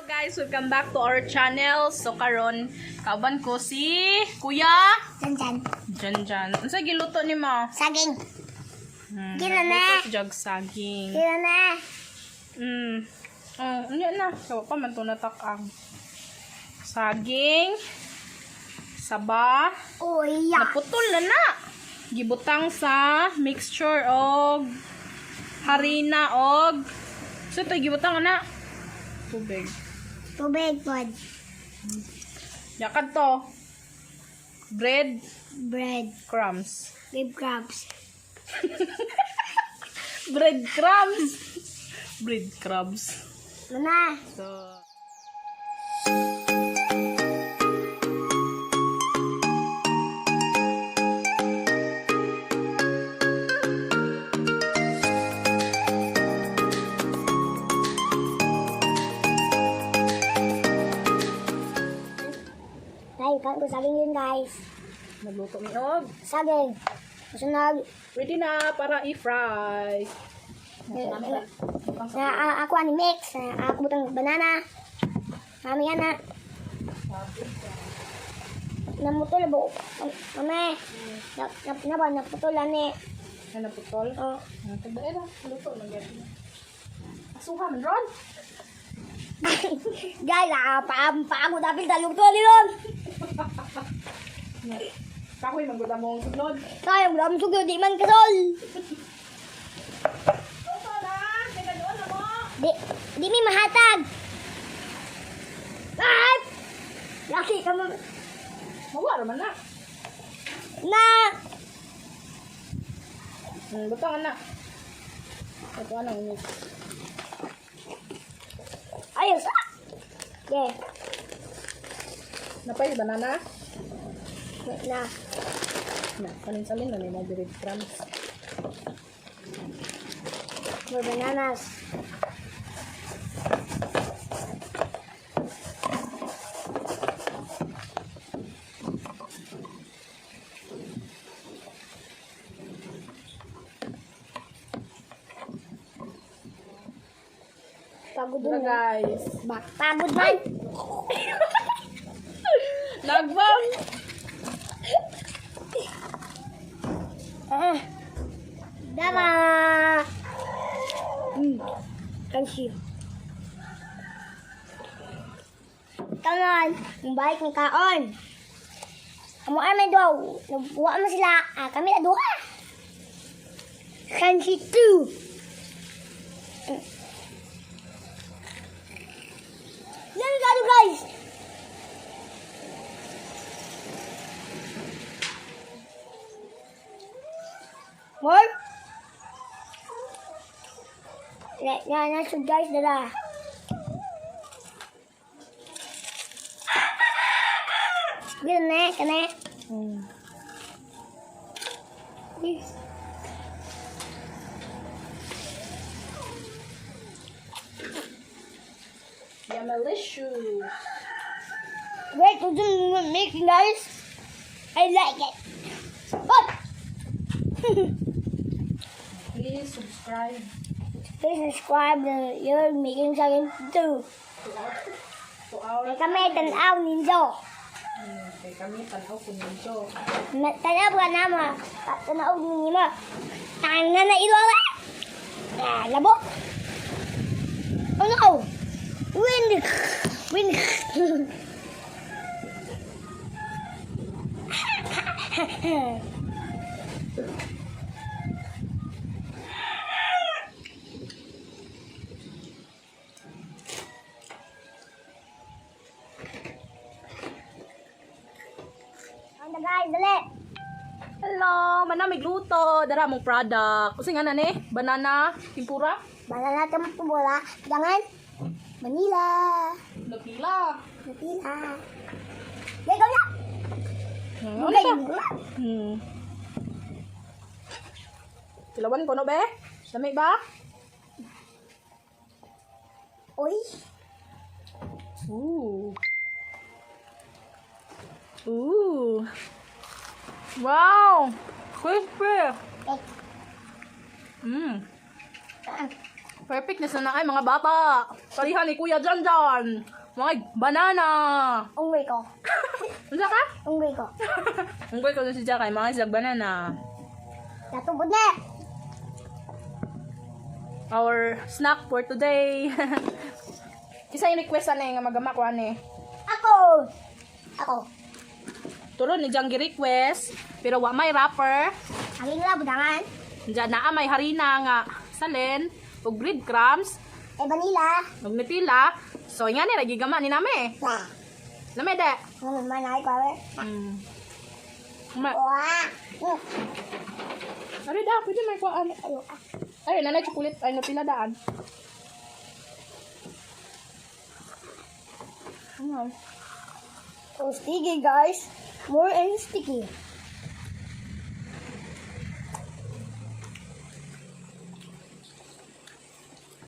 Guys, welcome back to our channel. So karon, kauban ko si Kuya Jan-jan. Jan Jan. Unsa giluto ni mo? Saging. Gina na. Nagluto si Jag saging. Gina na. Oh, unya na. Kawa pa man to natak-ang. Saging. Saba. Uy, ya. Naputol na na. Gibutang sa mixture og harina og so ito gibutang na tubig. Tubig pod. Yakad to. Bread Bread. crumbs. Bread crabs. Bread crumbs. Bread crumbs. Mana. So, Ay, kain ko saging yun, guys. Nagluto mi og. Saging. Masunod. Ready na para i-fry. Na, ako ani mix. Na, ako butang banana. Mami ana. Namutol bo. Mami. Na, na, na ba naputol ani. Ano putol? Oh. Ano tagdae na? Luto na gyud. Asuha man ron. Guys, ah, pa ako dapil sa luto ni ron. Kahoy man gud among suglod. Kaya mo dam sugod di man kasol. Luto na. Kay doon na mo. Di, di mi mahatag. Ay! Laki ka mo. Mawa ra man na. Na! Butang na. Ito anong init. Ayos ah! Yeah. Napay banana? Na. Na, salin-salin na ni mo bread crumbs. More bananas. Pagod Diba dun. guys? Bak pagod man. Lagbang! Ah. Dama. Crunchy. Come on, balik ni kaon. Amo ay daw, nagbuwa man sila. Ah, kami na duha. Crunchy too. Yan gado guys. More? Na, na, na, so guys, dala. Gana, na, kana. Uy. Yamalicious. Great to do making guys. I like it. But Please subscribe please subscribe to your making second too. to our May kami tanaw ninyo. Kay kami tanaw ko ninyo. Tanaw ka na mo. Tanaw ninyo mo. Tanga na ilola. Ah, labo. Oh no! Wind! Wind! Ano guys, dali! Hello, manamig luto. Dara mong product. Kasi nga na ni, banana tempura. Banana tempura, jangan Manila. Nagpila. Manila. Gay, go na! Ano Gay, siya? go na! Kilawan ko no be? Dami ba? Uy, Ooh. Ooh. Wow! Crispy! Eh, ah. Perfect na sana ay mga bata. Kalihan ni Kuya John John. Mga banana. Unggoy ko. Unsa ka? Unggoy ko. Unggoy ko si Jack ay mga isang banana. Natubod na. Our snack for today. Kisa yung request ana nga magama ko ani. Ako. Ako. Tulo ni Jang request pero wa may wrapper. Angin lang, budangan. Diyan naa may harina nga salin ug breadcrumbs Eh, vanilla. ug Nutella. So nga ni lagi gama ni nami. Wah. Nami de. Ano man ay kwawe? Ma, Wah. Ari da, pwede may kuan. Ay, nanay chocolate ay Nutella daan. Ano? So sticky, guys. More and sticky.